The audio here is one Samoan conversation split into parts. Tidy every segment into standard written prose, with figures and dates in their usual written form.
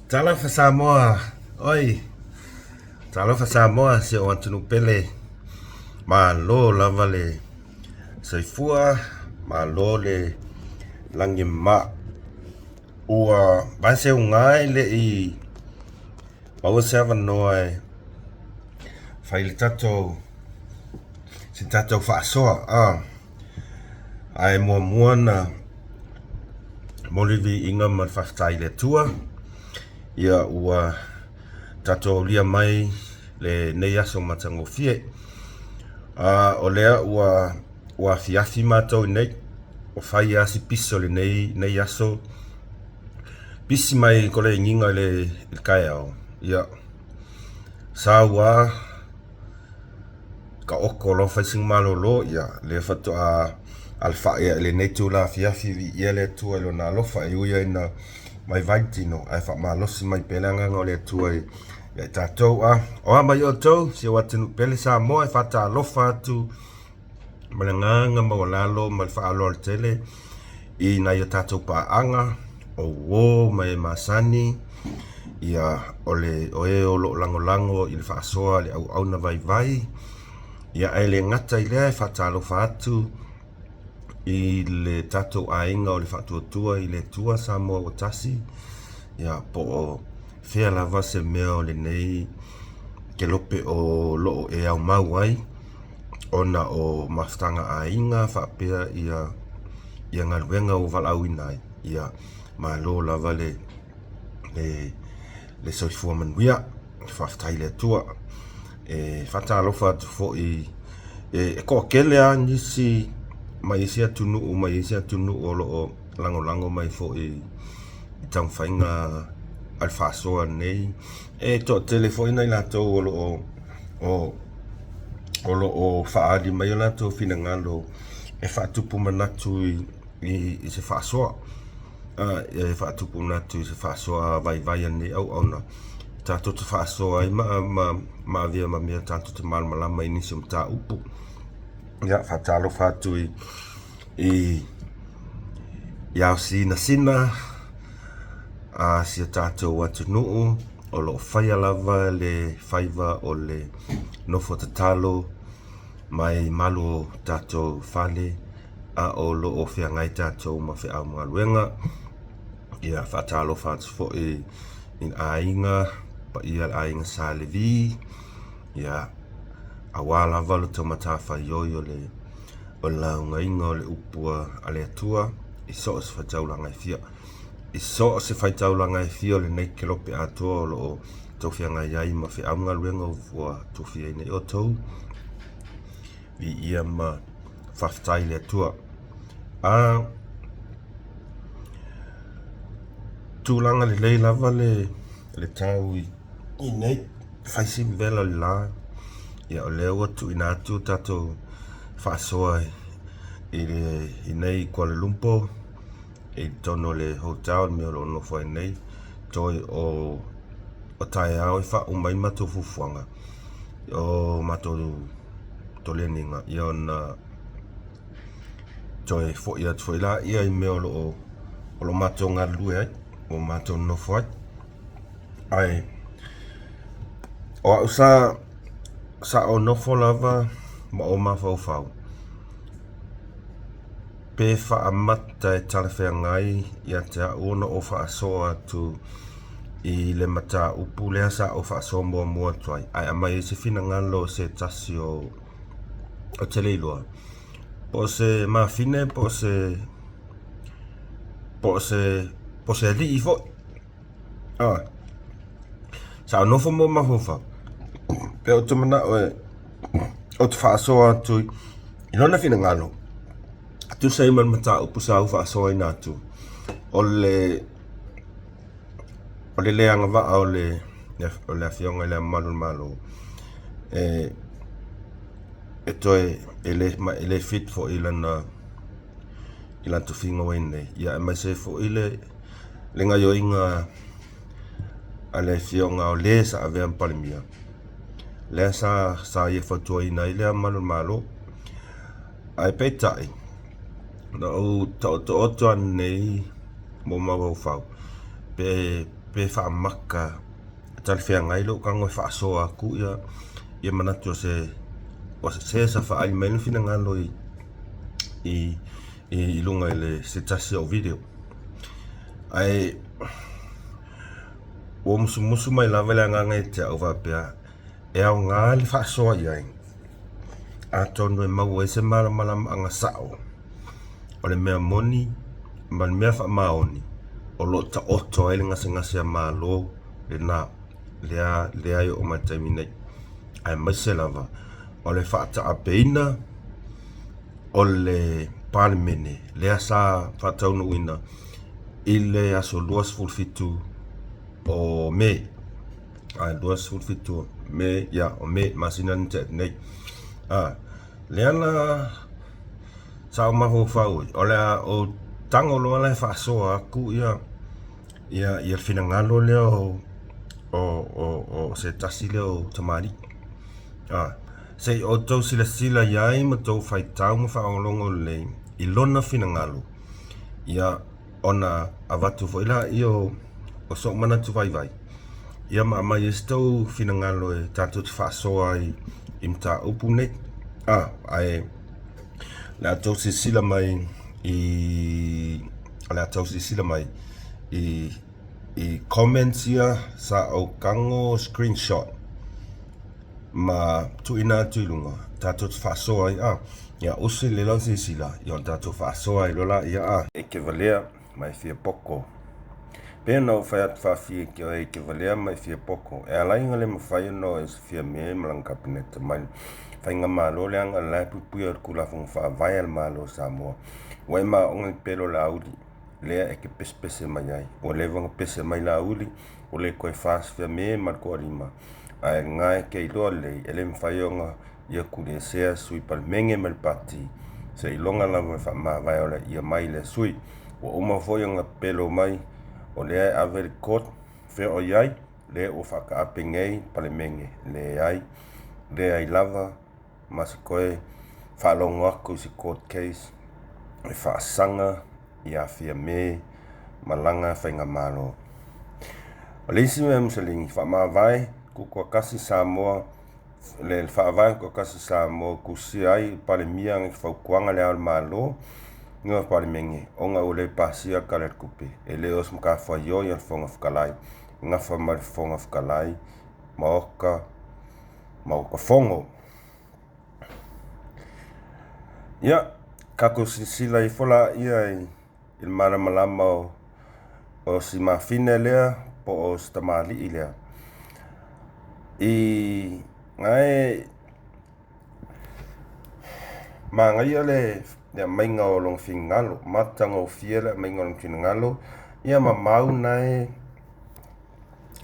Talofa Samoa, oi, talofa Samoa, si ou atunuu pele, malo lava le soifua, malo le lagi e mama. Ua vaeseuga e le i maua se avanoa e fai le tatou se tatou faasoa a ae muamua na momoli le viiga ma le faafetai i le Atua ia ua tatou aulia mai lenei aso matagofie. A o lea ua ua afiafi matou i nei ua fai lava si pisi o lenei nei aso pisi mai Kolegiga i le taeao ia sau a taoto loa fai sina malolo ia lea faatoa alafai i lenei itula afiafi viia le Atua i lona alofa e ui lava ina vaivai le tino ae faamalosi mai pea le agaga o le Atua ia i tatou. A o a mai outou si ou atunuu pele Samoa e faatalofa atu ma le agaga maualalo ma le faaaloalo tele i nai o tatou paaga o uo ma e masani ia o le o e o lo o lagolago i le faasoa a le auauna vaivai ia ae le gata i lea e faatalofa atu i le tatou aiga o le Faatuatua i le Atua Samoa ua tasi ia po o fea lava se mea o lenei kelope o lo o e aumau ai ona o mafutaga aiga faapea ia ia galuega ua valaauina ai ia malo lava le le le soifua manuia faafetai i le Atua e faatalofa atu foi e toatele lava nisi mai isi atunuu mai isi atunuu o lo o lagolago mai foi i taumafaiga a le faasoa nei e toatele foi nai latou o lo o o lo o faaali mai o latou finagalo e faatupu manatu i i se faasoa e faatupu manatu i se faasoa vaivai a lenei auauna tatou te faasoa ai ma ma ma avea ma mea tatou te malamalama i nisi o mataupu. Ia faatalofa atu i i i ao sinasina a si o tatou atunuu o lo o faia lava le faiva o le nofo tatalo mai malu o tatou fale a o lo o feagai tatou ma feau ma galuega. Ia faatalofa atu foi i aiga paia o le aiga Sa Levi ia aua lava lo outou matafaioi o le o le laugaina o le upu a le Atua i so o se fataulaga e fia i so o se faitaulaga e fia o lenei kelope atoa o lo o outou feagai ai ma feau ma galuega ua tofia ai nei outou. Viia ma faafetai i le Atua. A tulaga lelei lava le le tau i i nei fai si vela o le la ia o lea ua tuuina atu tatou faasoa i le i nei Kuala Lumpur i totonu o le hotel le mea o lo o nofo ai nei toe o o taeao e faauma ai matou fuafuaga o matou toleniga ia ona toe foi atu foi laia i mea o lo o o lo o matou galulue ai o matou nonofo ai. Ae o au sa sa ou nofo lava ma ou mafaufau pe faamata e talafeagai ia te au ona ou faasoa atu i le mataupu lea sa ou faasoa muamua atu ai ae aumai ai se finagalo o se tasi o o te le iloa po o se mafine po o se po o se po o se alii foi a sa ou nofo ma ou mafaufau pe ou te manao e ou te faasoa atu i lona finagalo e tusa ai ma le mataupu sa ou faasoaina atu o le o le le agavaa o le o le afioga i le Ao Mamalu o le Malo e e toe e le ma e le fit foi i lana i lana tofiga ua i ai nei ia aemaise ai foi le le gaoioiga a le afioga o le sa avea ma Palemia lea sa sa ia fautuaina ai le Ao Mamalu o le Malo. Ae peitai na ou taotooto ananei ma ou mafaufau pe. pe faamaka e talafeagai lou tago e faasoa atu ia ia manatu o se o se sa faaali mai lona finagalo i i i luga i le se tasi o video. Ae ua musumusu mai lava le agaga ia te au faapea e aoga le faasoa i ai atonu e maua ai se malamalamaaga sao o le mea moni ma le mea faamaoni o lo o taoto ai le gasegase a Malo lena lea lea e oo mai i le taimi nei, aemaise lava o le faataapeina o le Palemene lea sa faataunuuina i le aso 27 o Me. A 27 o Me, ia o Me masina na tea atu nei. A lea la sa ou mafaufau ai, o le a ou tago loa la e faasoa atu ia ia ia le finagalo lea o o o o se tasi lea o tamalii. A se i outou silasila i ai ma tou faitau ma faalogologo lelei i lona finagalo, ia ona avatu foi laia o so'u manatu vaivai, ia ma aumai ai se tou finagalo e tatou te faasoa ai i mataupu nei. A ae o le a tou silasila mai i o le a tou silasila mai i i comments ia sa ou tago screenshot ma tuuina atu i luga tatou te faasoa ai a ia usi lelei lau silasila ia ona tatou faasoa ai loa laia a. E te valea ma e fia poko. Pei ona ou fai atu faafia ki oe e te valea ma e fia poko. E ala ai ona le mafai ona o e se Fiame ma lana Kapeneta mai le Faigamalo leaga o la e puipuia i le Tulafono Faavae a le Malo o Samoa. Ua e maoga i le pelo o le auli lea e te pesepese mai ai. Ua leva ona pese mai le auli, ua le toe fa se Fiame ma le toalima, ae lena e te iloa lelei e le mafai ona ia tuliesea sui Palemene ma le Pati seiloga lava e faamavae ola ia mai lea sui. Ua uma foi ona pelo mai o lea e ave i le court, fea o i ai? Lea ua faataape nei Palemene, leai, leai lava ma se toe faalogo atu i se court case e faasaga ia Fiame ma lana faigamalo. O le isi mea Mussolini, faamavae tutoatasi Samoa le Faavae Tutoatasi Samoa tusia ai Palemia na fautuaga le Ao o le Malo ni Palemene ona ua le pasia le Tala o le Tupe. E le o se matafaioi a le Fofoga Fetalai, nafa ma le Fofoga Fetalai, Maota, Maota Fono. Ia, tatou silasila ifo laia i le malamalama o o si mafine lea po o si tamalii lea i nae manaia le aumaiga o lona finagalo, matagofie le aumaiga o lona finagalo, ia ma mau nae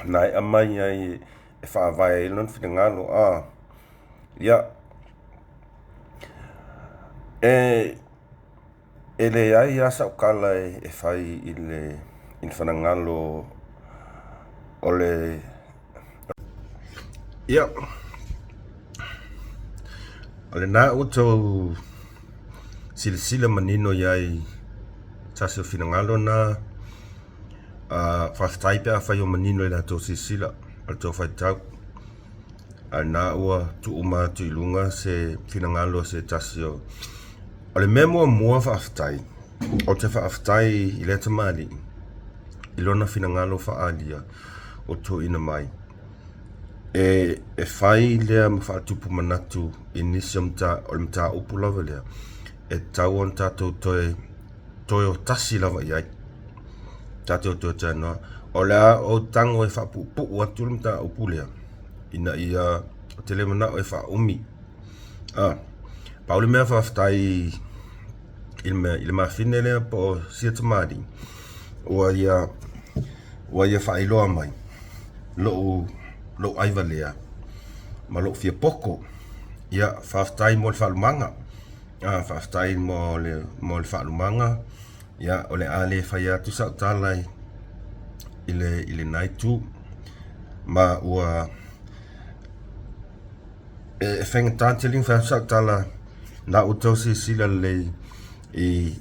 nae aumai ai e faavae ai lona finagalo. A ia e E leai lava sau tala e fai i le finagalo o le... Ia, o lena ua outou silasila manino i ai i tasi o finagalo na. Faafetai pe afai o manino i la outou silasila ma le tou faitau. A o lena ua tuu uma atu i luga se finagalo o se tasi o... O le mea muamua faafetai, ou te faafetai i lea tamalii i lona finagalo faaalia ua tuuina mai e fai lea ma faatupu manatu i nisi o le mataupu lava lea e tatau ona tatou toe toe o tasi lava i ai. Tatou toe talanoa. O le a ou tago e faapuupuu atu le mataupu lea ina ia ou te le manao e faaumi. A, pau le mea faafetai i le mea i le mafine lea po o sia tamalii ua ia ua ia faailoa mai lou lou aivalea ma lou fia poto. Ia, faafetai mo le faalumaga. A, faafetai mo le mo le faalumaga. Ia, o le a le faia atu sau tala i le i lena itu ma ua e faigata tele ona fai atu sau tala na ua outou silasila lelei i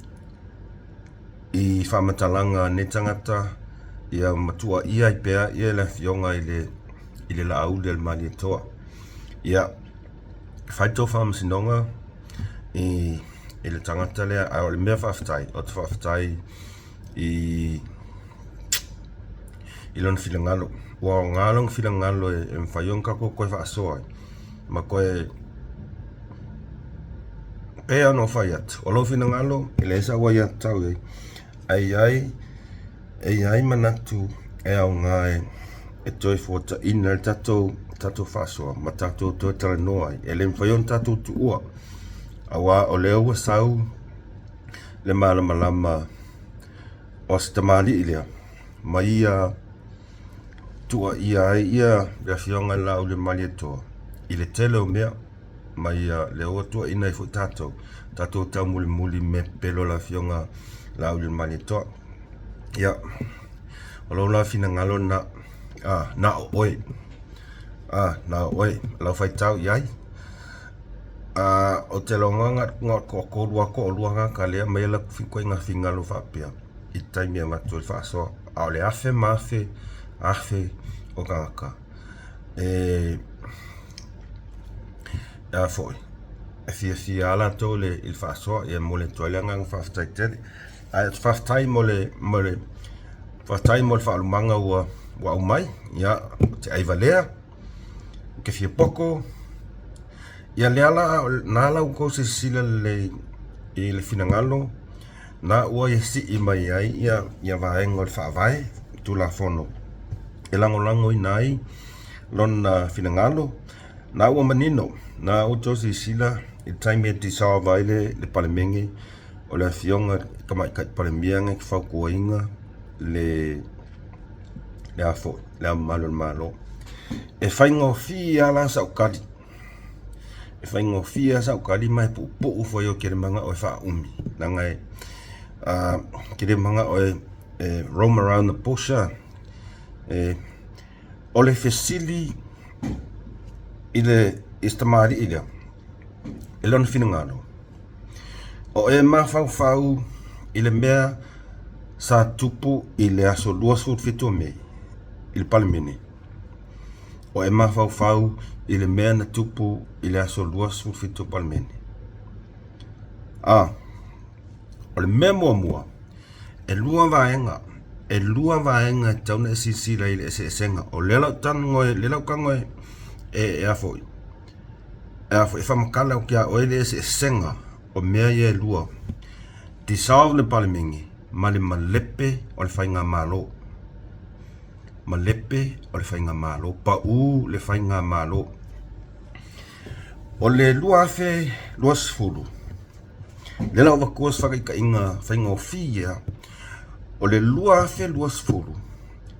i faamatalaga a nei tagata. Ia ma tuuaia ai pea ia le afioga i le i le Laauli a le Malietoa. Ia, fai tou faamasinoga i i le tagata lea, ae o le mea faafetai, ou te faafetai i i lona finagalo. Ua aoga lona finagalo e mafai ona tatou toe faasoa ai ma toe pei ona ou fai atu, o lou finagalo e leai sau aiatatau i ai, ae i ai E i ai manatu e aoga e toe fuataina le tatou faasoa ma tatou toe talanoa ai. E le mafai ona tatou tuua, aua o lea ua sau le malamalama o si tamalii lea ma ia tuuaia ai ia le Afioga i le Laaulialemalietoa i le tele o mea. Ma ia lea ua tuuaina ai foi tatou, tatou taumulimuli i mea pepelo a le Afioga Laaulialemalietoa. Ia, o lou la finagalo lena, a, na o oe, a, na o oe, lau faitau i ai. A, ou te lagona na o le toatolu lava, toalua tagata lea e aumai a latou ituaiga finagalo faapea i le taimi e avatu ai le faasoa, a o le afe ma afe, afe o tagata e a foi, e fiafia lava latou i le faasoa. Ia e momoli atu ai le agaga faafetai tele. Ae ou te faafetai mo le, mo le, faafetai mo le faalumaga ua, ua aumai. Ia, ou te aivalea, ou te fia poto. Ia lea la, na la ua outou silasila lelei i le finagalo, na ua ia sii mai ai ia, ia vaega o le Faavae, Tulafono e lagolagoina ai lona finagalo. Na ua manino, na ua outou silasila i le taimi e dissolve ai le, le Palemene, o le Afioga i le Tamaitai Palemia na te fautuaina le le a foi, le Ao Mamalu o le Malo. E faigofie lava la sau tali, e faigofie lava sau tali ma e puupuu foi ou te le manao e faaumi, leaga e ou te le manao e roam around the bush. O le fesili i le i si tamalii lea i lona finagalo, o e mafaufau i le mea sa tupu i le aso 27 o Mei i le Palemene? O e mafaufau i le mea na tupu i le aso 27 o Palemene? A, o le mea muamua, E lua vaega, e lua vaega e tatau ona e silasila i le eseesega. O lea la ou tago e, lea la ou tago e, e, a foi, e a foi, e faamatala atu ia oe le eseesega o mea ia e lua. Dissolve le Palemene ma le malepe o le Faigamalo. Malepe o le Faigamalo, pau le Faigamalo. O le 2020, Lea la ua avatua se faataitaiga faigofie lava. O le 2020,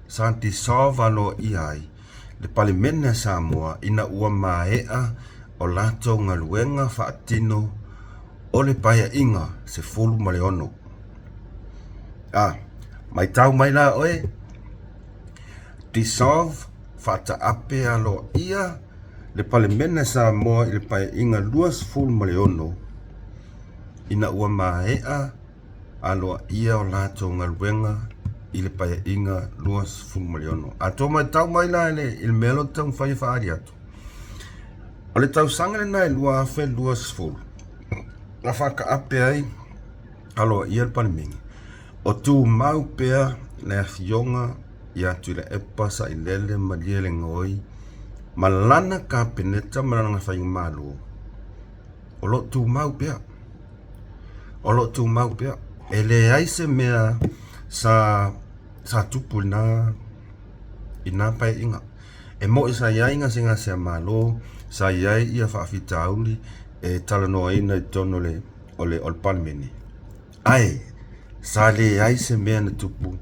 sa dissolve aloaia ai le Palemene a Samoa ina ua maea o latou galuega faatino o le Paeaiga 16. A, matau mai la oe, dissolve faataape aloaia le Palemene a Samoa i le Paeaiga 26 ina ua maea aloaia o latou galuega i le Paeaiga 26. A tou matau mai la i le mea lea ou te taumafai e faaali atu, o le tausaga lena e 2020 na faataape ai aloaia le Palemene, o tumau pea le Afioga ia Tuilaepa Sailele Malielegaoi ma lana Kapeneta ma lana Faigamalo, o lo o tumau pea. O lo o tumau pea. E leai se mea sa, sa tupu i lena, i lena paeaiga. E moni sa i ai gasegase a Malo, sa i ai ia faafitauli e talanoaina i totonu o le, o le, o le Palemene, ae sa leai se mea na tupu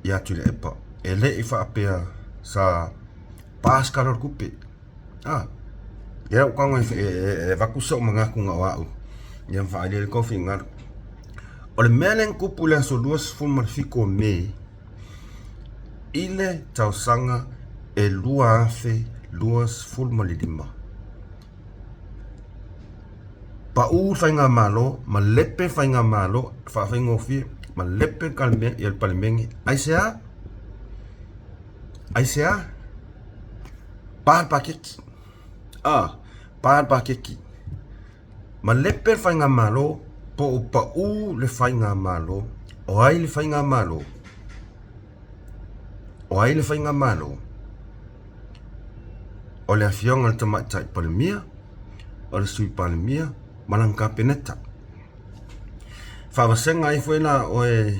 ia Tuilaepa. E le i faapea sa pa se Tala o le Tupe. A, lea ua tago e avatu sou manatu na o au ia ma faaali ai le tou finagalo. O le mea lea na tupu i le aso 27 o Me i le tausaga e 2025, pau le faigamalo, malepe le faigamalo, faafaigofie, malepe le Palemene, aisea? Aisea? Pa le paketi. A, pa le paketi. Malepe le faigamalo po o pau le faigamalo. O ai le faigamalo? O ai le faigamalo? O le Afioga i le Tamaitai Palemia, o le Sui Palemia ma lana Kapeneta. Faavasega ai foi la oe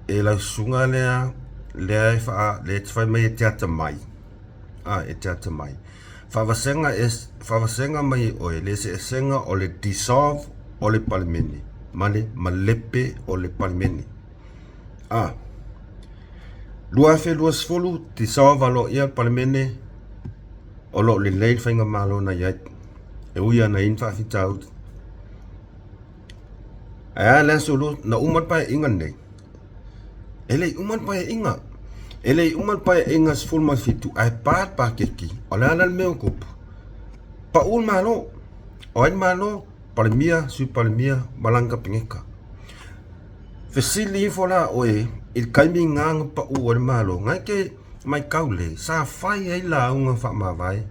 e lau susuga lea lea e faa lea e te fai mai e te atamai, a e te atamai. Faavasega e faavasega mai e oe le eseesega o le dissolve o le Palemene ma le malepe o le Palemene. A 2020 dissolve aloaia le Palemene o lo o lelei le faigamalo na i ai. E ui lava na i ai ni faafitauli. Ae a le aso na uma le Paeaiga lenei? E le i uma le Paeaiga. E le i uma le Paeaiga 17 ae pa le paketi. O le a la le mea ua tupu? Pau le Malo. O ai le Malo? Palemia, Sui Palemia ma lana Kapeneta. Fesili ifo la oe i le taimi lena na pau ai le Malo, na e te matau lelei, sa fai ai lauga faamavae,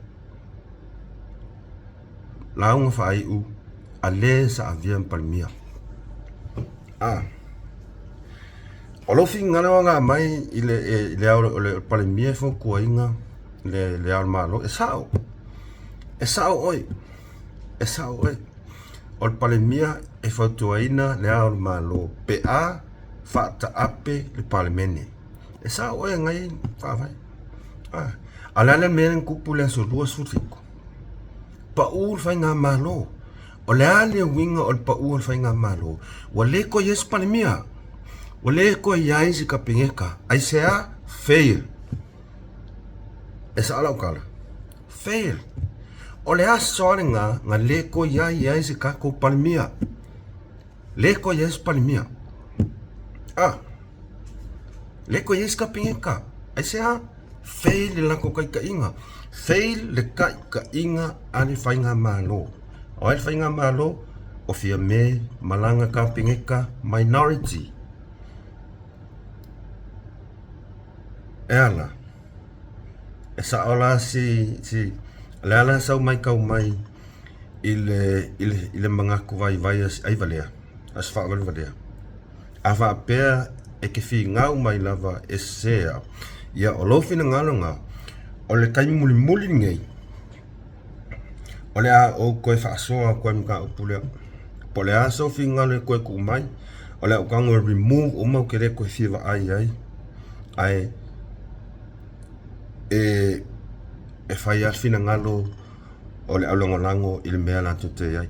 lauga faaiu a le sa avea ma Palemia. A, o lou finagalo na aumai i le ao o le Palemia e fautuaina le Ao o le Malo, e sao, e sao oe, e sao oe. O le Palemia e fautuaina le Ao o le Malo pe a faataape le Palemene. E sao oe ngai faavae. A, a o le a le mea lea na tupu i le aso 27? Pau le faigamalo. O le a le uiga o le pau o le faigamalo? Ua le toe i ai se Palemia. Ua le toe i ai se Kapeneta. Aisea? Fail. E sao lau tala? Fail. O le aso lava lena na le toe i ai ai se tatou Palemia. Le toe i ai se Palemia. Ah. Le toe i ai se Kapeneta. Aisea? Fail le latou taitaiga. Fail le taitaiga a le faigamalo. O ai le faigamalo? O Fiame ma lana Kapeneta minority. E ala. E sao la si, si, o le a la sau matau mai i le, i le, i le manatu vaivai a si aivalea, a si faavalevalea. A faapea e te finau mai lava e sesē au, ia o lou finagalo lena, o le taimi mulimuli lenei, o le a ou toe faasoa atu ai le mataupu lea. Po o le a sou finagalo e toe tuu mai, o le a ou tago e remove uma ou te le toe fia vaai i ai, ae e fai lava le finagalo o le aulagolago i le mea latou te i ai.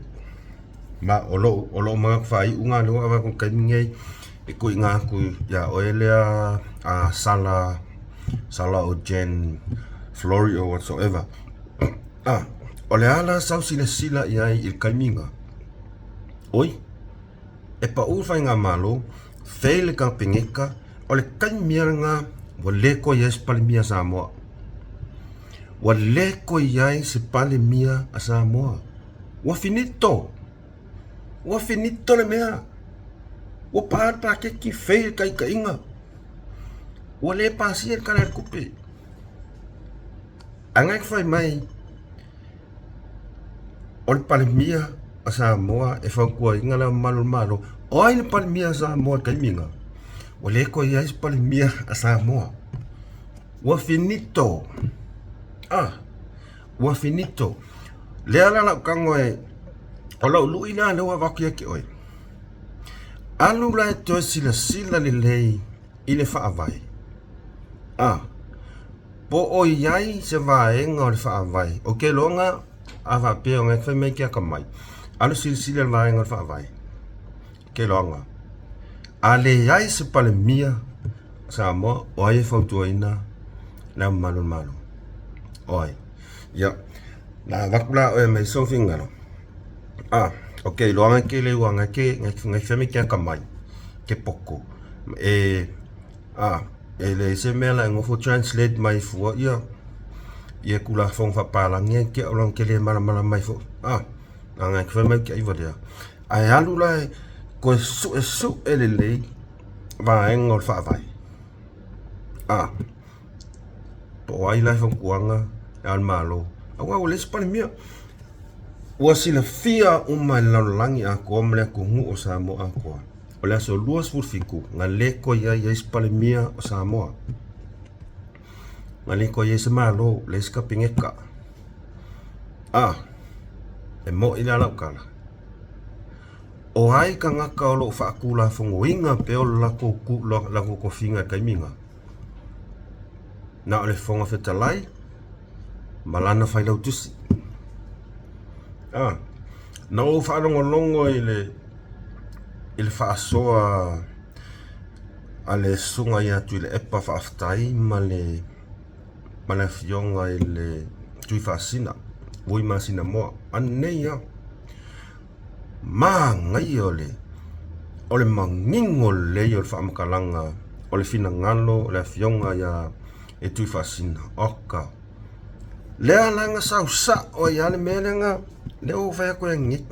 Ma o lou, o lou manatu faaiuga lea ua avatu i le taimi lenei, e tuuina atu ia oe lea a Sala, Sala o Jen Flory or whatsoever. Ah, o le a la sau silasila i ai i le taimi lena? Oi, e pau le faigamalo, fail le Kapeneta, o le taimi lava lena ua le toe i ai se Palemia a Samoa. Ua le toe i ai se Palemia a Samoa. Ua finito. Ua finito le mea. Ua pa le paketi, fail le taitaiga. Ua le pasia le Tala o le Tupe. Ae na fai mai o le Palemia a Samoa e fautuaina le mamalu o le Malo. O ai le Palemia a Samoa i le taimi lena? Ua le toe i ai se Palemia a Samoa. Ua finito. Ah, ua finito. Lea la lau tago e, o lau lui la lea ua avatu ia te oe. Alu la e toe silasila lelei i le faavae. Ah, po o i ai se vaega o le faavae. Ou te iloa a faapea o fai mai ke akamai. Alu silasila i le vaega o le faavae. Ke iloaga. A leai se Palemia Samoa, o ai e fautuaina le Ao Mamalu o le Malo? O ai? Ia, na avatu la oe mai sou finagalo. Ah, ok, iloaga ke le uaga ke ngai fai mai ke akamai, ke poko. E, ah, e leai se mea la e nofo translate mai fua ia ia Tulafono faapalagi ai ke au leaga ke le malamalama ai foi. Ah, leaga e fai mai ke aiva lea. Ae alu la e toe suesue lelei vaega o le faavae. Ah. O ai la e fautuaga le Ao o le Malo? Aua ua leai se Palemia. Ua silafia uma e le lalolagi atoa ma le atunuu o Samoa atoa, o le aso 27 na le toe i ai ai se Palemia o Samoa, na le toe i ai se Malo, leai se Kapeneta. A, e moni la lau tala, o ai tagata o lo o faatulafonoina pea o le latou tofiga i le taimi lena? Na o le Fofoga Fetalai ma lana failautusi. A, na ou faalogologo i le i le faasoa a le susuga ia Tuilaepa Faafetai ma le ma le afioga i le Tuifaasisina Vui Masinamoa ananei lava. Manaia o le o le manino lelei o le faamatalaga o le finagalo o le afioga ia e Tuifaasisina. Oka! Lea la na sau sao ai lava le mea lea na lea ua ou fai atu ai nei.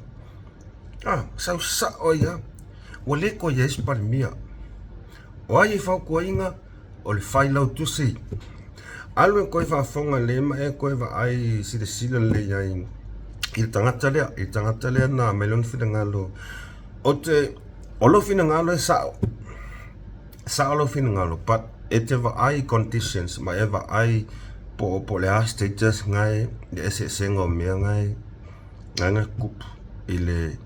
A, sau sao ai lava. Ua le toe i ai se Palemia. O ai e fautuaina? O le Failautusi. Alu e toe faafofoga lelei ma e toe vaai silasila lelei ai i le tagata lea, i le tagata lea na aumai lona finagalo. Ou te, o lou finagalo e sao, sao lou finagalo, but e te vaai i conditions ma e vaai po o le a status na e, le eseesega o mea na e, na tutupu i le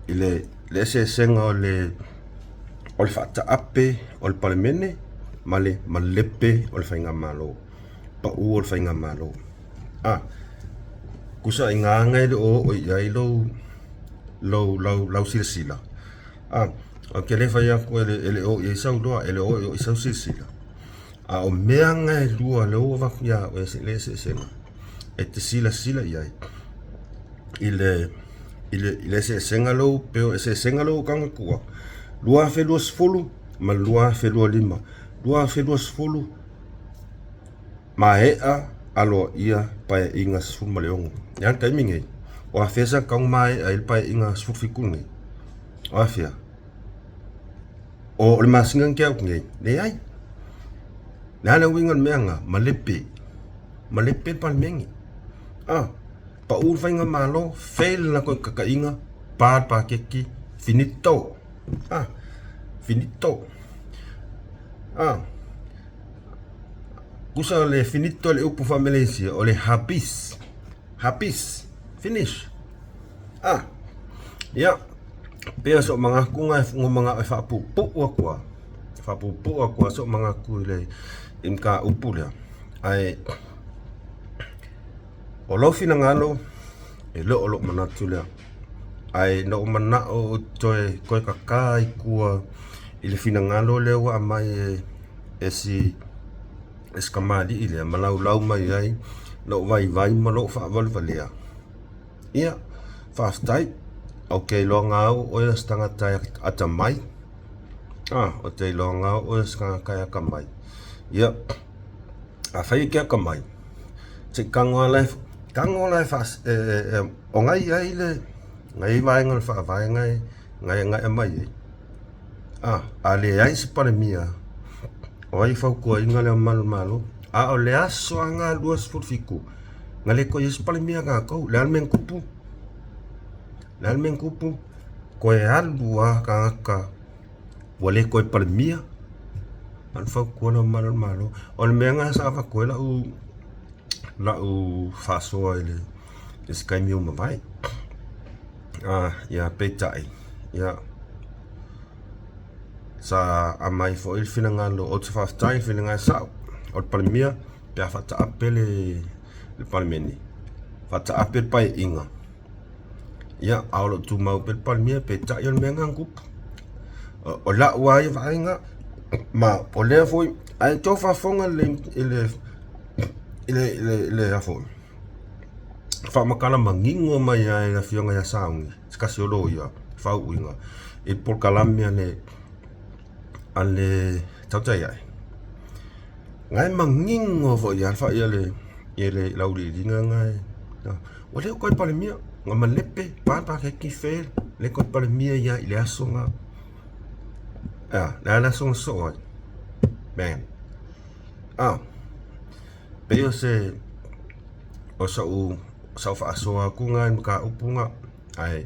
i le le eseesega o le o le faataape o le Palemene ma le malepe o le Faigamalo, pau o le Faigamalo. A, tusa i gā na e le o oo i ai lou lou lau lau silasila. A, ou te le fai atu e le e le o oo i ai sau iloa, e le o oo i ai sau silasila. A o mea na e lua lea ua avatu ia oe le eseesega e te silasila i ai i le i le i le eseesega lea pei o eseesega lea ua ou tago atu 2020 ma le 2025. 2020 maea aloaia Paeaiga 16. E a le taimi nei? O afea sa tatau ona maea ai le Paeaiga 17 lenei? O afea? O le masina na tea atu nei? Leai. O le a le uiga o le mea lena? Malepe. Malepe le Palemene. A, pau le Faigamalo, fail le latou tataiga, pa le paketi, finito. A, finito. A, tusa le finito le upu faa-Malaysia, o le habis. Habis. Finish. A, ia, pei o so'u manatu na e mana'o e faapuupuu atu lava, faapuupuu atu lava so'u manatu i le mataupu lea, ae o lou finagalo e le o lou manatu lea, ae na ou mana'o ou te toe tata i tua i le finagalo lea ua aumai e si e si kamalii lea ma laulau mai ai lou vaivai ma lou faavalevalea. Ia, faafetai. Ou te iloa au o oe o se tagata e atamai. A, ou te iloa au o oe o se tagata e atamai. Ia, afai e te atamai, se i tago lava la e, tago la e faas, e, e, e, o na i ai le, na i ai vaega o le faavae na e, na e, na e aumai ai. A, a leai se Palemia, o ai e fautuaina le Ao Mamalu o le Malo? A o le aso lava 27, na le toe i ai se Palemia a tatou. O le a le mea na tupu? O le a le mea na tupu? Toe alu lava tagata ua le toe Palemia, a o le fautua le Ao Mamalu o le Malo. O le mea lena sa avatu ai lau lau faasoa i le i se taimi ua mavae. Ia peitai, ia, sa aumai foi le finagalo, ou te faafetai i le finagalo sao o le Palemia pe a faataape le Palemene, faataape le Paeaiga, ia, a o lo o tumau pea le Palemia, peitai o le mea lena na tupu. O lau lava ia vaaiga, ma o lea foi, ae outou faafofoga lelei i le i le i le a foi faamatala manino mai lava e le afioga ia Sauni, se tasi o loia faauuina i le polokalame a le a le tautai ae. Na e manino foi lava ia le ia le lauliliga na e ua le o toe Palemia, na malepe pa le paketi fail, le toe Palemia ia i le aso na. A, le a le aso na sosoo ai? Man. Ah. Pei o se o sa'u sa'u faasoa atu lena i le mataupu lena, ae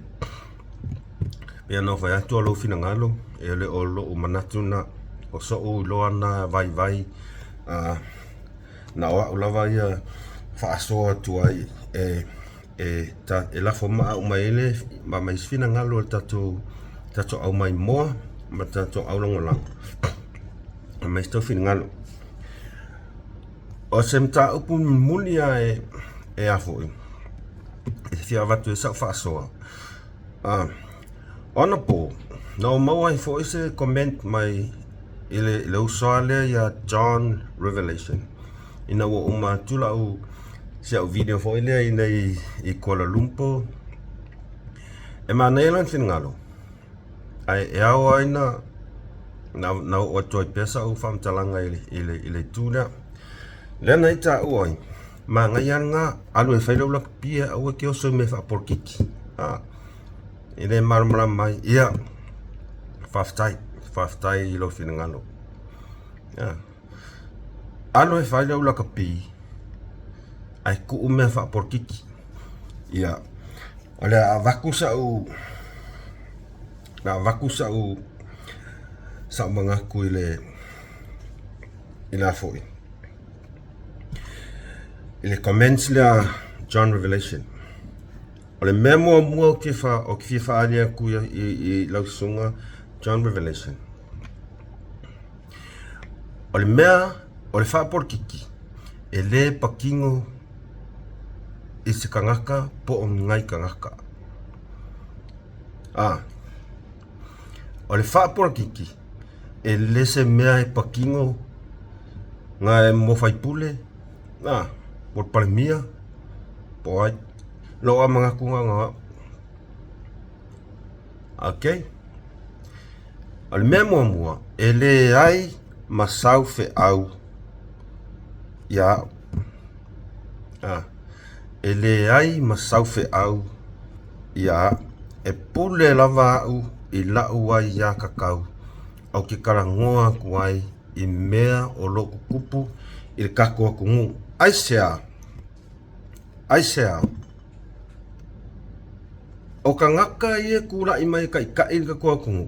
pei ona ou fai atu o lou finagalo e le o lo'u manatu lena. O so'u iloa lena vaivai na o a'u lava ia faasoa atu ai e e ta e lafo maa uma ai le ma ma isi finagalo o le tatou tatou aumaimoa ma tatou aulagolago ma isi tou finagalo. O se mataupu mulimuli lava e e a foi e fia avatu ai sa'u faasoa o anapo na ou maua ai foi se comment mai i le le uso lava lea ia John Revelation ina ua uma atu la'u si a'u video foi lea i inei i Kuala Lumpur. E manaia lona finagalo ae e ao ai na na oo atu ai pea sa'u faamatalaga i le i le i le itu lea. Lea na i taua ai manaia lena alu e fai lau lakapi ae aua e te oso i mea faapolokiki e le malamalama ai. Ia, faafetai, faafetai i lou finagalo. Alu e fai lau lakapi ae tuu mea faapolokiki. Ia, o le a avatu sa'u na avatu sa'u sa'u manatu i le i la foi i le comments lea John Revelation. O le mea muamua ou te fa ou te fia faaali atu i i i lau susuga John Revelation. O le mea o le faapolokiki e le patino i se tagata po o ni nai tagata. O le faapolokiki e le se mea e patino na e mo faipule po o le Palemia po o ai. Lou lava manatu lena na o a'u. Okay. O le mea muamua, e leai ma sau feau ia a'u. E leai ma sau feau ia a'u. E pule lava a'u i la'u aiatatau ou te talanoa atu ai i mea o lo o tutupu i le tatou atunuu. Aisea? Aisea? O tagata ia e tulai mai e taitai i le tatou atunuu,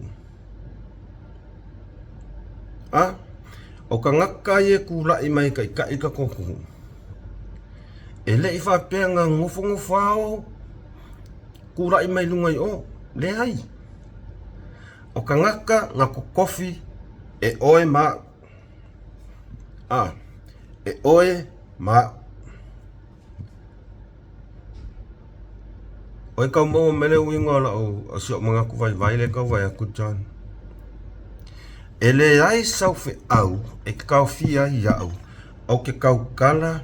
a? O tagata ia e tulai mai e taitai i le tatou atunuu, e le i faapea na nofonofo lava o tulai mai luga i o. Leai. O tagata na totofi e oe ma a'u. A, e oe ma a'u. Oi kau maua mai le uiga o la'u o si o'u manatu vaivai lea e tau vaai atu John. E leai sau feau e taofia ai iaʻu ou te tautala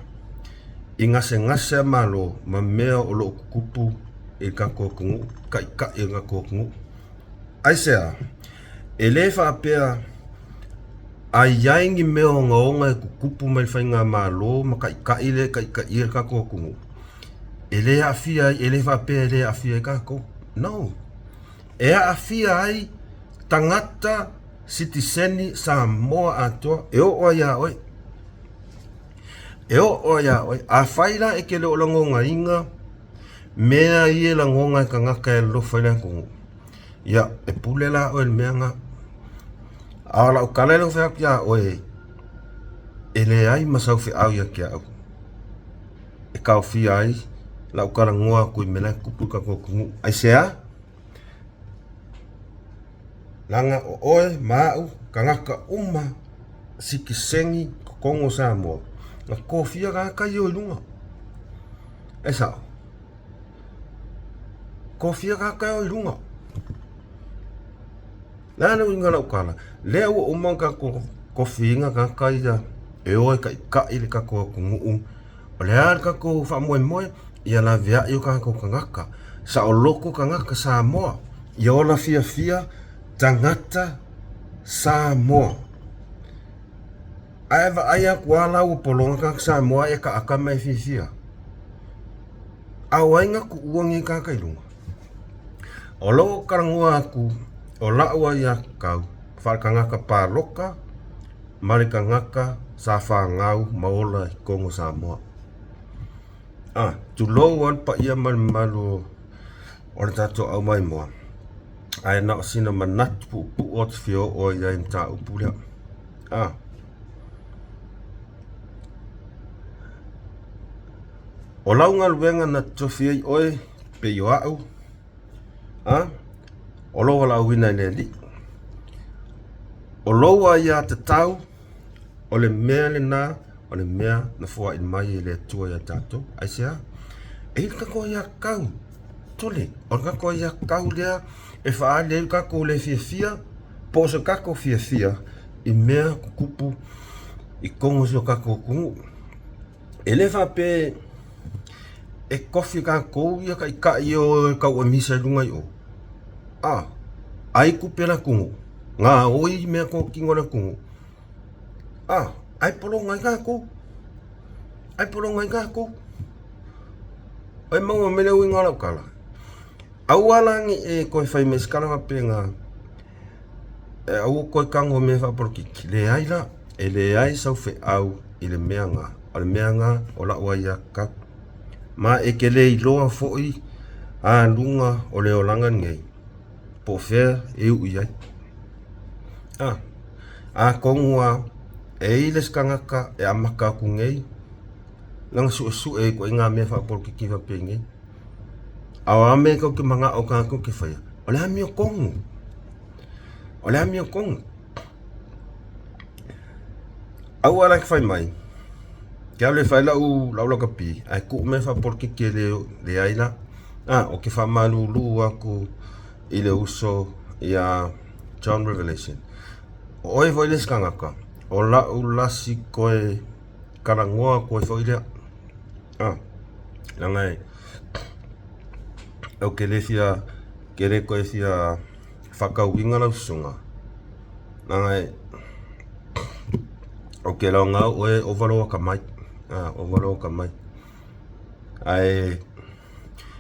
i gasegase a Malo ma mea o lo o tutupu i le tatou atunuu, taitai o le tatou atunuu. Aisea? E le faapea a i ai ni mea ogaoga e tutupu mai le faigamalo ma taitai lea e taitaia le tatou atunuu, e le aafia ai, e le faapea e le aafia ai tatou. No. E aafia ai tagata sitiseni Samoa atoa e oo ai ia oe. E oo ai ia oe. Afai la e te le o lagonaina mea ia e lagona e tagata e alofa i le atunuu, ia, e pule la oe i le mea lena. A o lau tala e le o fai atu ia oe, e leai ma sau feau ia te au e taofia ai lau talanoa atu i mea la e tupu i le tatou atunuu. Aisea? Leaga o oe ma a'u, tagata uma sitiseni totonu o Samoa, na tofia tagata ia o i luga. E sa'o? Tofia tagata ia o i luga. Le a le uiga o lau tala? Lea ua uma ona tatou tofiina tagata ia e o e taitai le tatou atunuu. O le a le tatou faamoemoe? Ia laveai o tatou tagata, saoloto tagata Samoa, ia ola fiafia tagata Samoa. Ae vaai atu lava la ua pologa tagata Samoa ae akaaka ma e fiafia. A o ai na tuua nei tagata i luga? O lou talanoa atu o la'u aiatatau faaletagata palota ma le tagata. sa fagau ma ola i totonu o Samoa. A, tulou lava le paia ma le mamalu o le tatou aumaimoa, ae na o sina manatu puupuu ou te fia oo ai i le mataupu lea. A, o lau galuega na tofi ai oe pei o au, a, o lou valaauina e le Alii. O lou aiatatau, o le mea lena, o le mea na foai mai e le Atua ia tatou. Aisea? E i ai le tatou aiatatau, tole, o le tatou aiatatau lea e faaali ai le tatou le fiafia po o se tatou fiafia i mea tutupu i totonu o si o tatou atunuu. E le faapea e tofi tatou ia taitai e o e tauamisa i luga i o, a, ai tupe a le atunuu, gaoi meatotino a le atunuu, a, ae pologa ai tatou, ae pologa ai tatou. E maua mai le uiga o lau tala? Aua la ne i e toe fai mai se tala faapena, e aua toe tago i mea faapolokiki. Leai la, e leai sau feau i le mea lena. O le mea lena o lau aiatatau. Ma e te le iloa foi aluga o le olaga lenei, po o fea e iu i ai. A, atonu lava e i ai le isi tagata e amata atu nei lana suesue i ituaiga mea faapolokiki faapenei. A o a mea tou te manao tatou te faia, o le amiotonu, o le amiotonu. Aua la e te fai mai, ke alu e fai lau lau lakapi, ae tuu mea faapolokiki e le leai la. A, ou te faamalulu atu i le uso ia John Revelation. O oe foi le isi tagata, o lau lasi toe talanoa atu ai foi lea. A, leaga e, ou te le fia, ke le toe fia faatauina lau susuga, leaga e, ou te iloa oe e ova lou atamai, a, ova lou atamai. Ae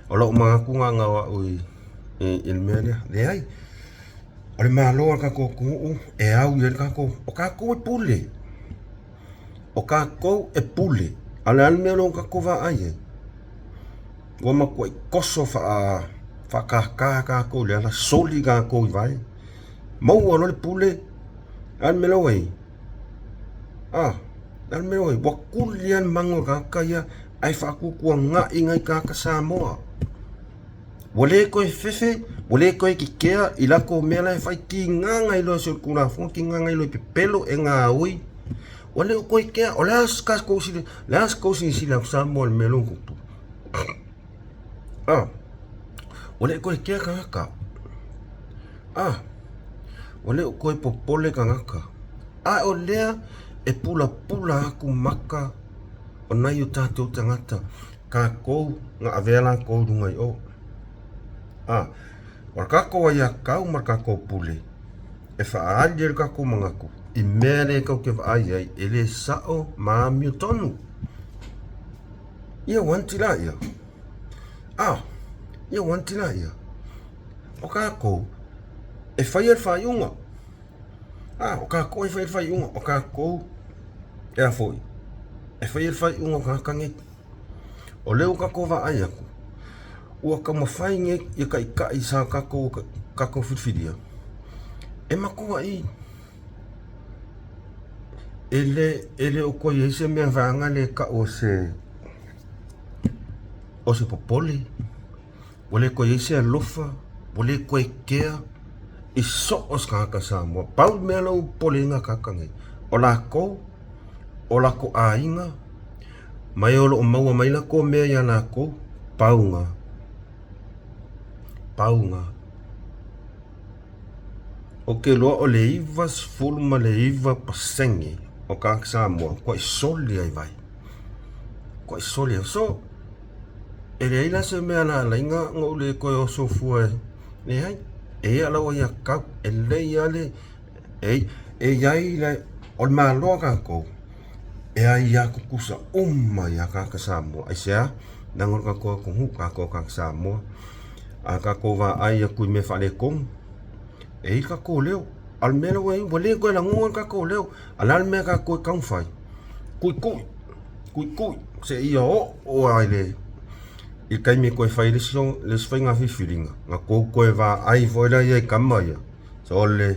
o lou manatu lena o au i le mea lea. Leai, o le Malo a le tatou atunuu e au i ai le tatou, o tatou e pule. O tatou e pule. A o le a le mea lea ua tatou vaai ai? Ua matuai toso faakaka tatou i le ala, soli tatou i vae, maua loa le pule, o le a le mea la ua i ai? A, o le a le mea ua i ai? Ua tuli lava le maga o le tagata ia ae faatuatuanai nai tagata Samoa. Ua le toe fefe, ua le toe kekea i latou mea la e fai, tiga na iloa e solitulafono, tiga na iloa e pepelo, e gaoi. Ua le o toe kea, o le a le a se tou silasila atu Samoa i le mea lea ua tupu? A, ua le toe kea tagata. A, ua le o toe popole tagata. A o lea e pulapula atu maka o nai o tatou tagata, tatou na avea latou i luga i o. A, o le tatou aiatatau ma le tatou pule e faaali ai le tatou manatu i mea lea tou te vaai ai e le sao ma amiotonu. Ia ua anti laia. A, ia ua anti laia. O tatou e faia le faaiuga. A, o tatou e faia le faaiuga. O tatou e a foi? E faia le faaiuga o tagata nei. O lea ua tatou vaai atu, ua taumafai nei ia taitai sa tatou tatou filifilia e matuai e le e le o toe i ai se mea vaega lea e tau o se o se popole, ua le toe i ai se alofa, ua le toe kea i so o se tagata Samoa. Pau le mea la ua popoleina tagata nei, o latou, o latou aiga ma e o lo o maua mai latou mea ia latou, pau lena, pau lena. Ou te iloa o le 99% o tagata Samoa ua soli lava i vai, ua soli lava. So, e leai la se mea na ala ai ona ou le toe oso fua e leai, e i ai lou aiatatau, e lelei lava le, e i ai le, o le Malo a tatou, e aia tutusa uma ia tagata Samoa. Aisea? Leaga o le tatou atunuu, tatou o tagata Samoa. A tatou vaai atu i mea faaletonu, e i ai le tatou leo. A o le mea lea ua i ai, ua le toe lagona le tatou leo. A o le a le mea tatou e taumafai? Kuikui, kuikui, seia oo lava i le i le taimi e toe fai ai le isi le isi faiga filifiliga, ona tou toe vaai foi lea i tama ia, sole,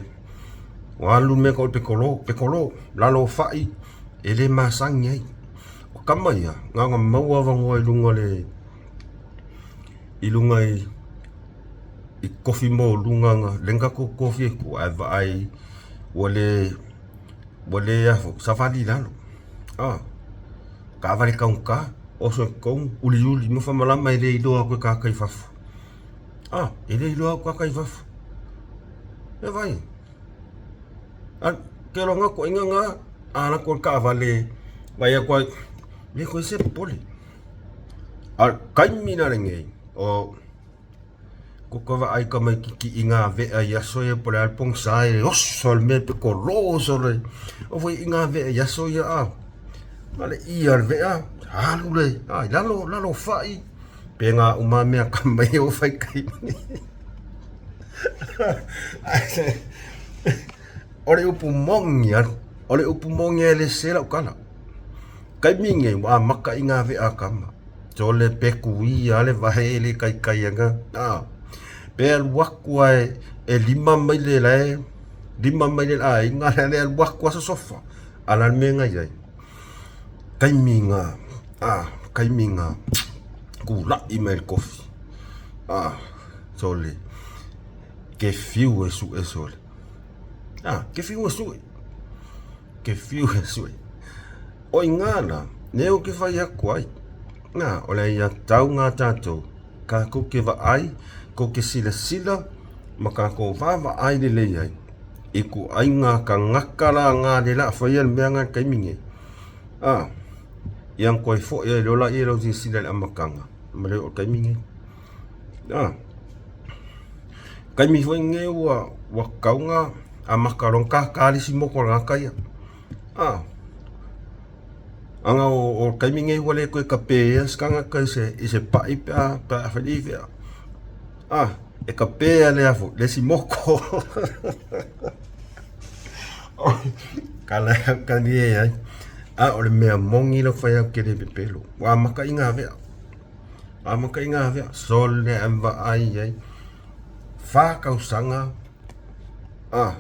ua alu le mea e tau o le petolo, petolo, lalo o fai, e le masani ai. O tama ia, na ona maua avanoa i luga o le i luga i i tofi maualuga lea na tatou tofi i tua, ae vaai ua le ua le a foi, savali i lalo. Taavale taugata, oso i totonu, uliuli ma famalama e le iloa atu e tagata i fafo. E le iloa atu e tagata i fafo. Ia vaai, ou te iloa ituaiga na, a alu atu i le taavale, vaai atu lava, e le toe i ai se popole. A o le taimi la lenei, o tou te vaai i tamaititi i gavea i aso ia po o le a le pogisa e oso lava i le mea petolo solo. O foi i gavea i aso ia a na o le ia o le vea alu le i lalo, lalo o fai pe na uma lava mea a tama ia ua fai i tai. O le upu moni lava, o le upu moni lava e le sese lau tala. Taimi lenei ua amata i gavea a tama. Sole pe tuia lava le vae e le taitai ana a pe alu atu lava e 5 maile la e 5 maile le aiga la e alu atu lava sosofa. A o le a le mea na i ai? Taimi na a taimi na tulai mai le tofi a sole ke fiu e sue sole a ke fiu e sue ke fiu e sue. O i ina la, lea ou te fai atu ai, na, o le aiatatau lena a tatou, tatou te vaai, tou te silasila ma tatou vaavaai lelei ai i ituaiga tagata la na lea o le a faia le mea lena i le taimi lenei. A, ia ona toe foi ai loa lea o lau silasila i le amataga ma le oo i le taimi lenei. A, taimi foi lenei ua tatau ona amata loa ona tata le isi motu a le tagata ia. A, aga o le taimi lenei ua le toe tapeina se tagata i se pai pe a fai le ivea. A, e tape le a foi, le isi motu. Kala kali e ai. A o le mea moni lau fai atu ou te le pepelo. Ua amata i gavea. Amata i gavea. Sole ae vaai ai. 4 tausaga. A,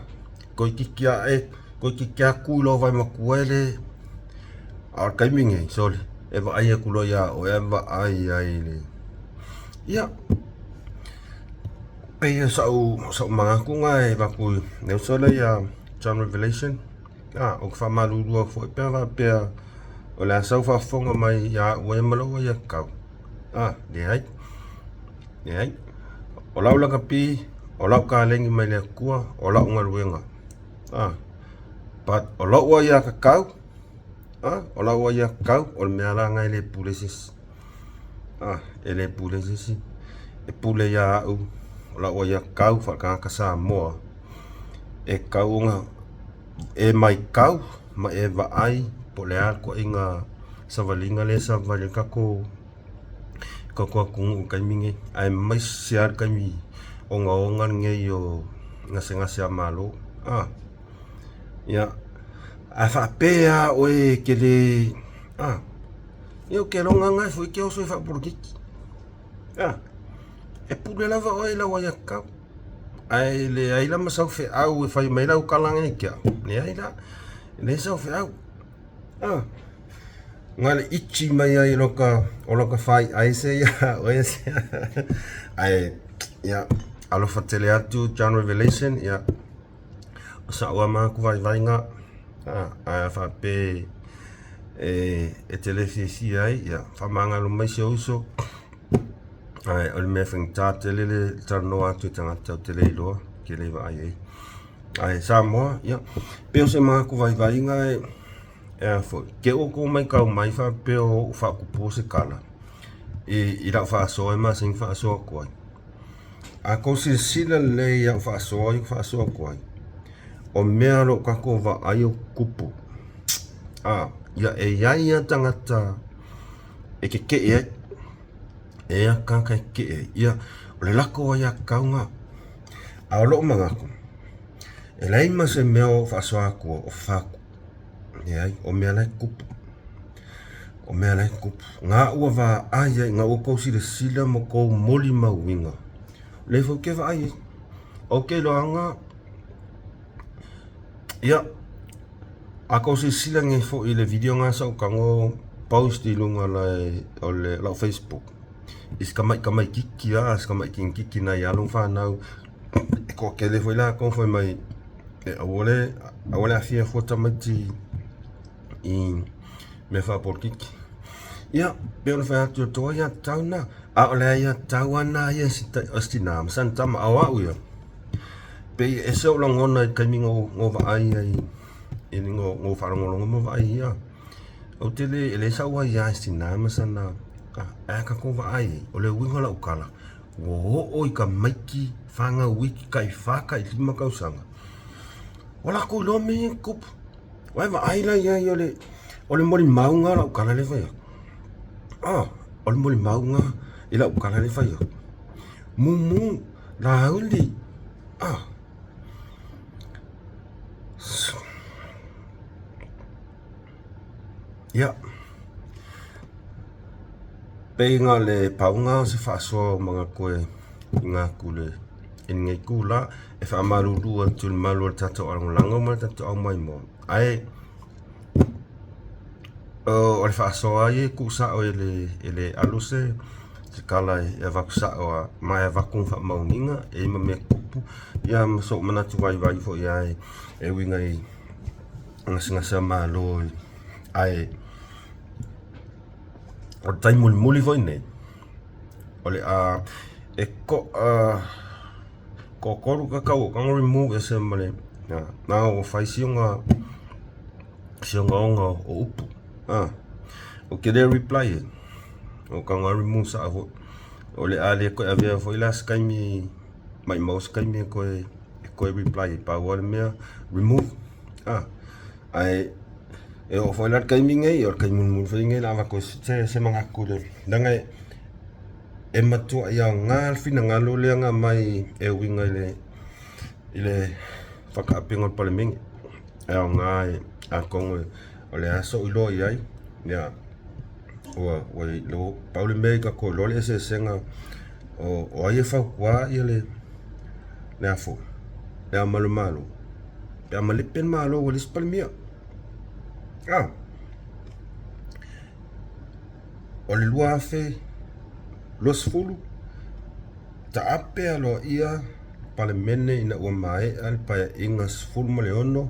toeitiiti lava e, toeitiiti lava tu i lou vaematua e le... A o le taimi lenei, sole, e vaai atu loa ia oe ae vaai ai i le... Ia, pei o sau manatu lena e avatu i le uso lea ia John Revelation. A, ou te faamalulu atu foi pe a faapea o le a sau faafofoga mai ia au ai ma lou aiatatau. A, leai. Leai. O lau lakapi, o lau kaleni mai le Atua, o lau galuega. A, but o lou aiatatau, a, o lau aiatatau, o le mea la lena e le pule se isi. A, e le pule se isi. E pule ia au, o lau aiatatau faatagata Samoa, e tatau ona e matau ma e vaai po o le a le ituaiga savaliga lea e savali ai le tatou tatou atunuu i le taimi lenei, aemaise lava le taimi ogaoga lenei o gasegase a Malo. Ia, a faapea lava oe e te le, ia ou te iloa gagae foi e te oso e faapolokiki. E pule lava oe i lau aiatatau, ae leai la ma sau feau e fai mai lau tala ia te au, leai la, e leai sau feau. Na le itchy mai ai o lota faiai se ia oe se ae ia alofa tele atu John Revelation ia o sa'u a maku vaivaiga ae a faapea e te le fiafia ai ia faamagalo mai si ou uso ae o le mea faigata tele le talanoa atu i tagata ou te le iloa ou te le vaai i ai. Ae Samoa, ia, pei o se manatu vaivaiga e, e a foi, ke outou maitau mai faapea o ou faatupua se tala i lau faasoa e masani faasoa atu ai. A tou silasila lelei i au faasoa i faasoa atu ai, o mea o lo o tatou vaai o tutupu. A, ia e i ai lava tagata e tetee ai, e a tagata e tetee ai, ia, o le latou aiatatau lena. A o lou manatu, e leai ma se mea o faasoa atua o fatu. Leai, o mea la e tutupu. O mea la e tutupu, ga ua vaai ai, ga ua tou silasila ma tou molimauina, o lea foi ou te vaai ai. Ou te iloaina, ia, a tou silasila nei foi i le video lena sa ou tago post i luga o lau Facebook, i si tamai tamaititi lava, si tamai teinititi nai alo ma fanau, e toatele foi latou fai mai e aua le aua le aafia fua tamaiti i mea faapolokiki. Ia, pei ona fai atu, o le tou aiatatau lena, a o le aiatatau lava lena ia a si tina ma sana tama, a o au ia, pei e ese ou lagona i le taimi na ou vaai ai, na ou faalogologo ma vaai ia. Ou te le, e leai sau aia i si tina ma sana, ae a tatou vaai i ai, o le uiga o lau tala, ua oo i tamaiti fanau iti tai fa tai lima tausaga, ua latou iloa mea ia e tutupu. Ua e vaai la i ai o le, o le molimau lena o lau tala lea e fai atu. Ah, o le molimau lena i lau tala lea e fai atu. Mumu, Laauli, ah. Ia, pei na o le pau lena o se faasoa o manatu e tuuina atu i lenei itula e faamalulu atu i le malu o le tatou alagolago ma le tatou aumaimoa. Ae o le faasoa lava ia e tuusao e le alu se tala e avatu sao lava ma e avatu ma faamaoniga e i ai ma mea tutupu ia ma sou manatu vaivai foi lava e uiga i gasegase a Malo ae o le taimi mulimuli foi lenei o le a e toatolu tagata ua tago remove ese ma le na ua fai si ona ogaoga o upu ou te le reply ai ua tago remove sao foi o le a le toe avea foi la se taimi maumau se taimi e toe reply ai pau lava le mea remove ae e oo foi la i le taimi lenei o le taimi mulimuli foi lenei o le a avatu ai se manatu leaga e matuai aoga le finagalo lea na aumai e uiga i le faataapeina o le Palemene. E aoga atonu o le a sou iloa i ai ia ua pau le mea ia tatou iloa le eseesega o ai e fautua le a foi le Ao mamalu o le Malo pe a malepe le Malo ua leai se Palemia. O le 2020 taape aloaia le Palemene ina ua maea le Paeaiga 16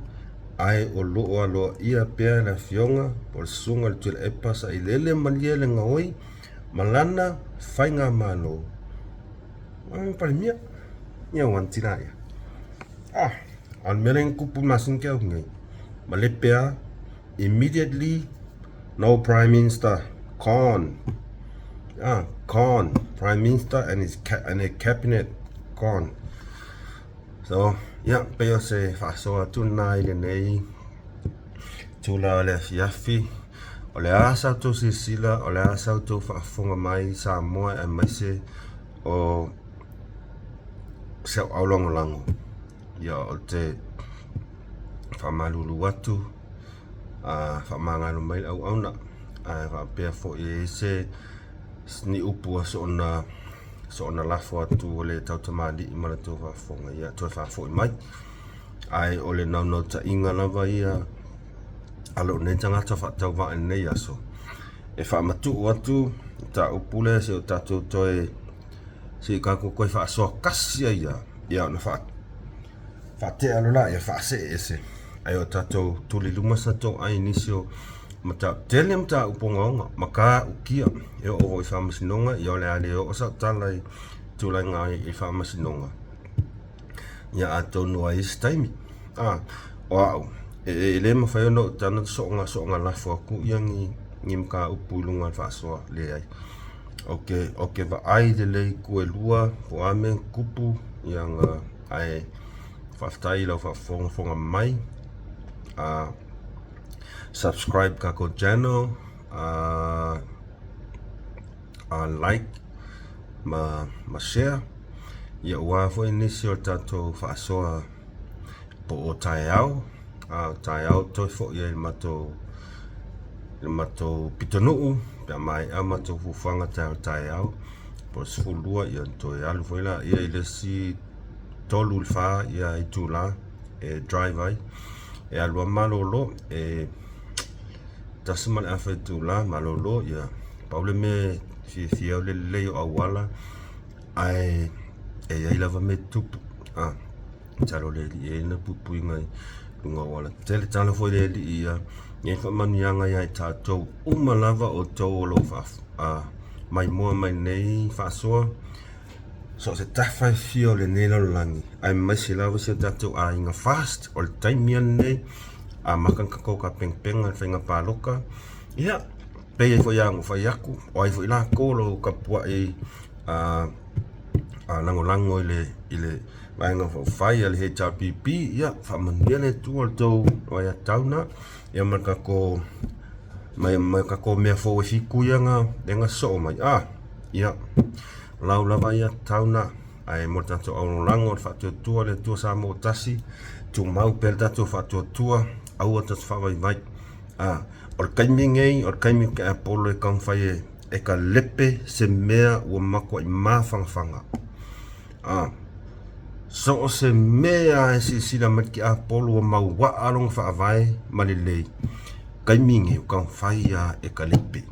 ae o lo o aloaia pea le Afioga po o le Susuga i le Tuilaepa Sailele Malielegaoi ma lana faigamalo Palemia. Ia ua tila ia. A o le mea lea na tupu i le masina tea atu nei, malepe lava immediately no prime minister gone gone prime minister and his and his cabinet gone. So ia pei o se faasoa atu lena i lenei tula o le afiafi. O le a sa outou silasila, o le a sa outou faafofoga mai Samoa aemaise o si au lagolago. Ia ou te faamalulu atu, faamagalo mai le auauna. Ae faapea foi e i ai se ni upu a soona lafo atu o le tautamalii ma le tou faafofoga, ia toe faafoi mai. Ae o le naunautaiga lava ia a lou nei tagata faatauvaa i lenei aso, e faamatuu atu le mataupu lea se i o tatou toe se i tatou toe faasoa tasi ai lava, ia ona faatea loa lea, faasee ese ae o tatou tuli i luma sa tou ai i nisi o mataupu. Tele mataupu ogaoga, matautia e oo foi i faamasinoga, ia o le a le oo sau tala i tulaga i faamasinoga. Ia atonu ai isi taimi. O au, e le mafai ona ou tago soona soona lafo atu ia ni ni mataupu i luga o le faasoa, leai. Ou te, ou te vaai lelei i itu e lua, po o a mea e tutupu, ia na, ae faafetai i lau faafogafoga mai. Subscribe tatou channel, like ma ma share ia aua foi nisi o tatou faasoa po o taeao a o taeao toe foi ai le matou le matou pitonuu pe a maea matou fuafuaga taeao taeao po o le 12 ia ona toe alu foi laia i le isi 3 i le 4 ia itula e drive ai e alu lava malolo e 1.5 itula malolo ia pau le mea e fiafia o le lelei o auala ae e i ai lava mea e tutupu a Tatalo i le Alii e i ai lana puipuiga i luga o aualatele. Tatalo foi i le Alii ia i ai faamanuiaga ia i tatou uma lava o outou o lo o maimoa mai nei faasoa so o se tafa e fia o lenei lalolagi, aemaise lava si o tatou aiga FAST. O le taimi lava lenei, amata ona tatou tapenapena i le faiga palota. Ia, pei ai foi lava ona ou fai atu, o ai foi latou o lo o tapuai lagolago i le Vaega Faaupufai a le HRPP, ia faamanuia le Atua i le tou aiatatau lena, ia ma le tatou ma tatou mea fou e fitu ia na lea na sosoo mai, a ia o lau lava aiatatau lena. Ae mo le tatou aulagolago le faatuatua le Atua Samoa ua tasi, tumau pea le tatou faatuatua, aua tatou te faavaivai. A o le taimi lenei, o le taimi o le tiapolo e taumafai e talepe se mea ua matuai mafanafana. A so o se mea lava e silasila mai le tiapolo ua mauaa lona faavae ma lelei, taimi lenei ua taumafai lava e talepe.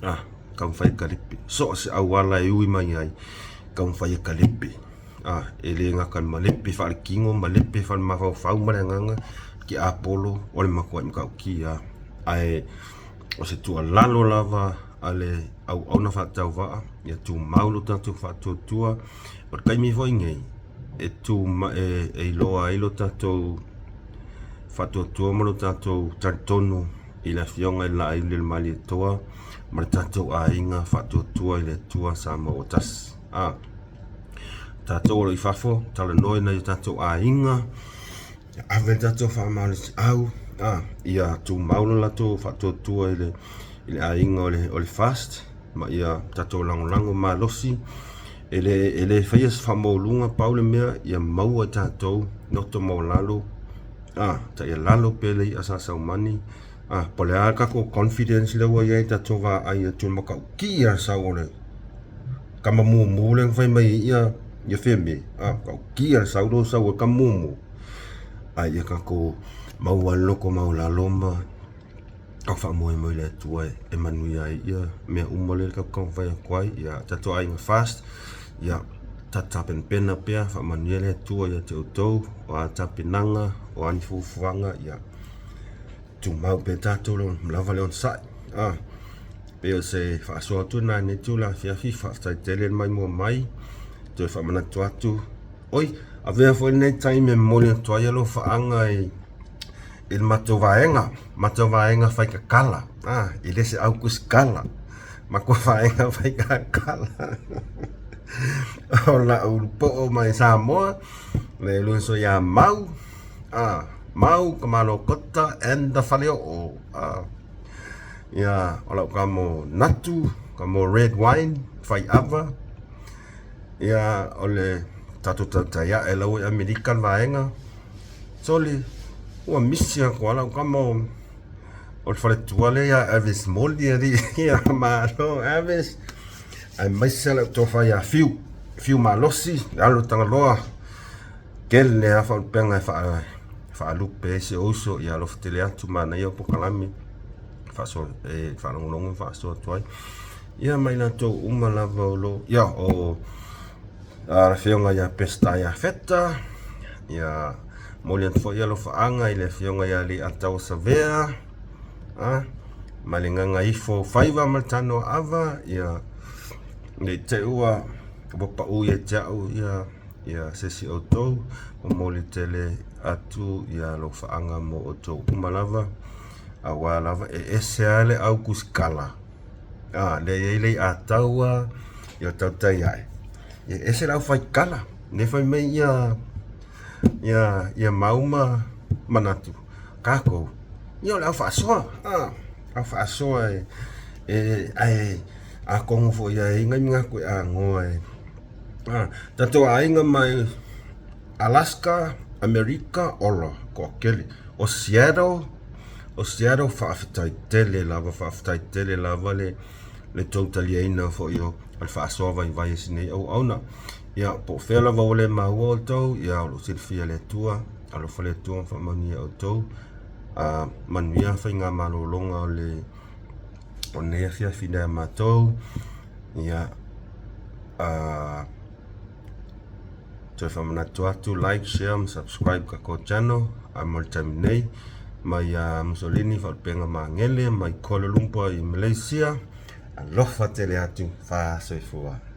A taumafai e talepe. So o se auala e ui mai ai, taumafai e talepe. A e le gata i le malepe faaletino, malepe faalemafaufau ma le agaga, tiapolo o le matuai matautia lava. Ae o se tuualalo lava a le auauna faatauvaa, ia tumau lo tatou faatuatua. O le taimi foi lenei e tu e iloa ai lo tatou faatuatua ma lo tatou talitonu i le Afioga i le Laaiuli o le Malietoa ma le tatou aiga faatuatua i le Atua Samoa ua tasi. A tatou o lo o i fafo, talanoa i nai o tatou aiga, Ia ave le tatou faamalosiau, ia tumau lo latou faatuatua i le aiga o le FAST ma ia tatou lagolago malosi. E le faia se faamaualuga, pau le mea ia maua e tatou loto maualalo, taialalo pea le i'a sa saumani, po o le a le tatou confidence lea ua i ai i le tatou vaai atu i le matautia o le sau o le tama mumu lea na fai mai ai ia Fiame, matautia le sau lea ua sau ai le tama mumu. A ia tatou maua le loto maualalo ma tau faamoemoe i le Atua e manuia ai ia mea uma lea tatou te taumafai atu ai. Ia tatou aiga FAST, ia tatou tapenapena pea, faamanuia le Atua ia te outou, o a tapenaga, o a ni fuafuaga, ia tumau pea tatou lava le onosai. Pei o se faasoa atu lena i lenei itula afiafi, faafetai tele le maimoa mai, toe faamanatu atu. Oi, avea foi lenei taimi e momoli atu ai alofaaga i le matou vaega, matou vaega faikakala, e le se au kusikala, matou vaega faikakala. O lau ulupoo mai Samoa, le uso ia Mau, Mau Kamalokota and the Faleoo. Ia, o lau kamo natu, kamo red wine, faiava. Ia, o le tatou tautai ae la ua i Amerika le vaega. Soli, ua misi atu lava lau tama o le faletua lea ia Elvis Moli alii. Ia, malo Elvis. Aemaise lau tofa ia Fiu, Fiu Malosi, le alo o Tagaloa. Tele lava faalupega e faalupe ai si ou uso. Ia alofa tele atu, manaia polokalame e faalogologo ma faasoa atu ai. Ia ma i latou uma lava o lo o, ia, o le Afioga ia Peseta Iafeta, ia momoli atu foi alofaaga i le Afioga ia Leiataua Savea, ma le Gagaifo Faiva ma le Tanoaava, ia, ne i te i ua pau ia te au ia se isi o outou, momoli tele atu ia alofaaga mo outou uma lava, aua lava e ese lava le au kusikala. A, lea e i ai le i'a taua, ia tautai ae. Ia e ese le aufaikala, lea fai mai ia ia ia mau ma manatu tatou, ia o le aufaasoa, a, aufaasoa e e ae atonu foi e i ai nai manatu e agoa e a tatou aiga mai Alaska, Amerika, ola, toatele. O Seattle, o Seattle, faafetai tele lava, faafetai tele lava le le tou taliaina foi o le faasoa vaivai a si nei auauna. Ia, po o fea lava ua le maua outou, ia o lo o silafia e le Atua, alofa le Atua ma faamanuia outou. A manuia faiga malologa o le o lenei afiafi ia matou. Ia, a toe faamanatu atu, like, share ma subscribe tatou channel. A mo le taimi nei, mai a Mussolini Faalupega Magele mai Kuala Lumpur i Malaysia. Alofa tele atu, faasoifua.